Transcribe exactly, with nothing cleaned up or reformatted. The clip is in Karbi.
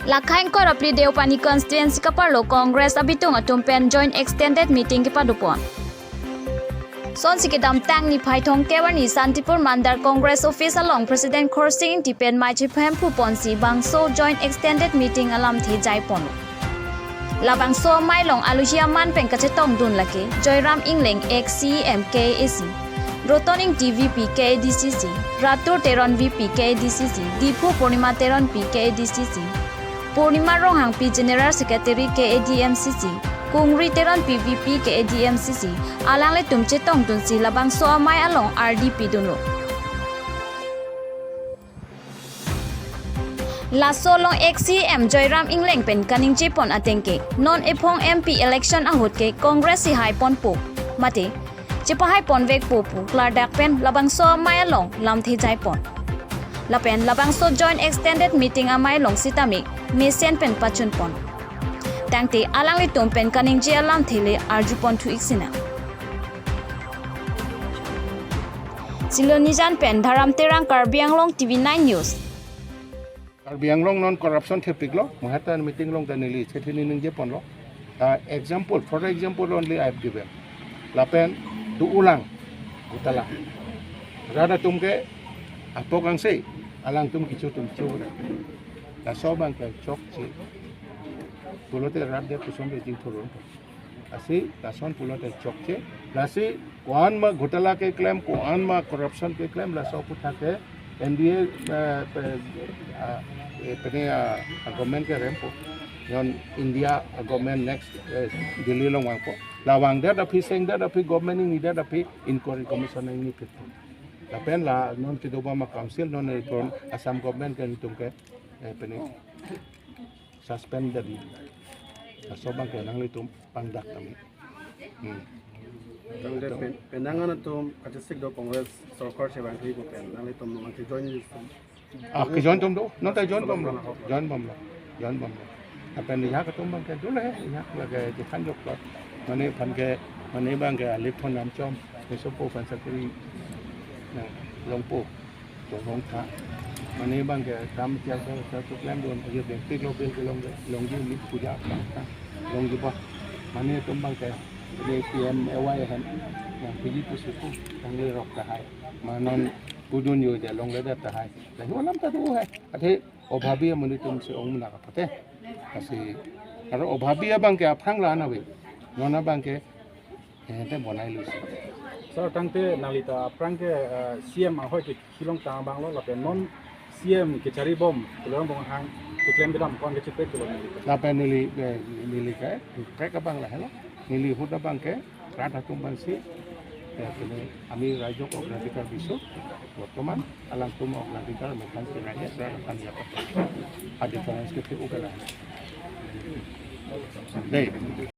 Lakhain Korapli Deopani constituency kaparlo Congress abitung atum pen joint extended meeting kepadopon. Sonsi kedamtang niphai thomkep arni Santipur Mandal Congress office along President Khorsing Ingti pen mei chephem phuponsi bangso joint extended meeting alamthe jaipon. Labangso amei along aluhi aman pen kachetongdun lake Joyram Engleng, ex C E M K A A C, Roton Ingti V P K A D C C, Ratur Teron V P K A D C C, Diphu Purnima Teronpi K A D C C, Purnima Ronghangpi General Secretary K A D M C C, Kungri Teronpi V P K A D M C C, alanglitum chetongdunsi labangso amei along ardi pidunlo. Laso along ex C E M Joyram Engleng pen kaningjepon ateng ke, non ephong M P election ahut ke Congress si haiponpo, mate chepahaiponvekpo pu klardak pen labangso amei along lamthe jaipon. Lapen labangso joint extended meeting amei along sitame mesen pen pachunpon. Tangte alanglitum pen kaningje alamthe le arjuponthu-ik sinang. Silonijan pen Dharam Terang, Karbi Anglong T V nine News. Karbi Anglong non corruption thepiklo, muhata meeting along ta neli chethini ningjeponlo. Uh, example, for example only I have given. Lapen do-ulang, Ghotala. Rat atum ke apok angse, alangtum kecho atum cho. Laso abang ke chokche. Pulote rat dia kusonde jingthurun. Lasi lason pulote chokche. Lasi ko-an ma Ghotala keklem, ko-an ma corruption keklem, laso aputhak ke N D A, eh, pe-, ah, eh, pene, ah, ah, government kerempo. Non India, ah, government next, eh, Delhi along vangpo. La vangdet aphi, sengdet aphi, government ingnidet aphi, inquiry commission ingni phit. Lapen la non kedobom a-council, non return Assam government ke nelitum ke, eh, pene suspend dadi. Laso abang ke nanglitum pangdak kami. Hmm. Tangte pen-, penang an atum kachesik do Congress sorkar chevangthu pu pen nanglitum nang kejoin ni atum. Ah, kejointum do, non ta joinbomlo, joinbomlo, joinbomlo. Lapen ya atum abang ke dole, ya lake jekhan jokplot. Mane aphan ke, mane abang ke alip phon namchom, mesopo aphan sakri nang longpo. Chonghong tha. Mane abang ke kam tiang sa sa tu klem don ajo beng tik lo beng ke long longji mi puja ta. Longji ba. Mane atum abang ke ni P M A Y han. Nang piji tu suku nang le rok tahai. Ma non kudun yo ja longledet tahai. Lahi alam ta do hai. Athe obhabi amonit atum si ong mena kapate. Lasi aro obhabi abang ke aphrang la nave. Non abang ke eh, te bonai lusi. Sir, tangte nangli ta aphrang ke, eh, C M ahoi ke kelong tang abang lo lapen non C M kecharibom, kelong bong hang keklem bedam ko-an kechepre kelo nangli ta. Lapen neli, eh, neli ke, kaprek abang lahelo. Neli ahut abang ke, rat atum aphansi, ya, pene ami raijo ke অগ্ৰাধিকাৰ দিছো, বৰ্তমান alangtum অগ্ৰাধিকাৰ methan si rahe, rat aphan ya pa. A difference ke pu ke la. Dei.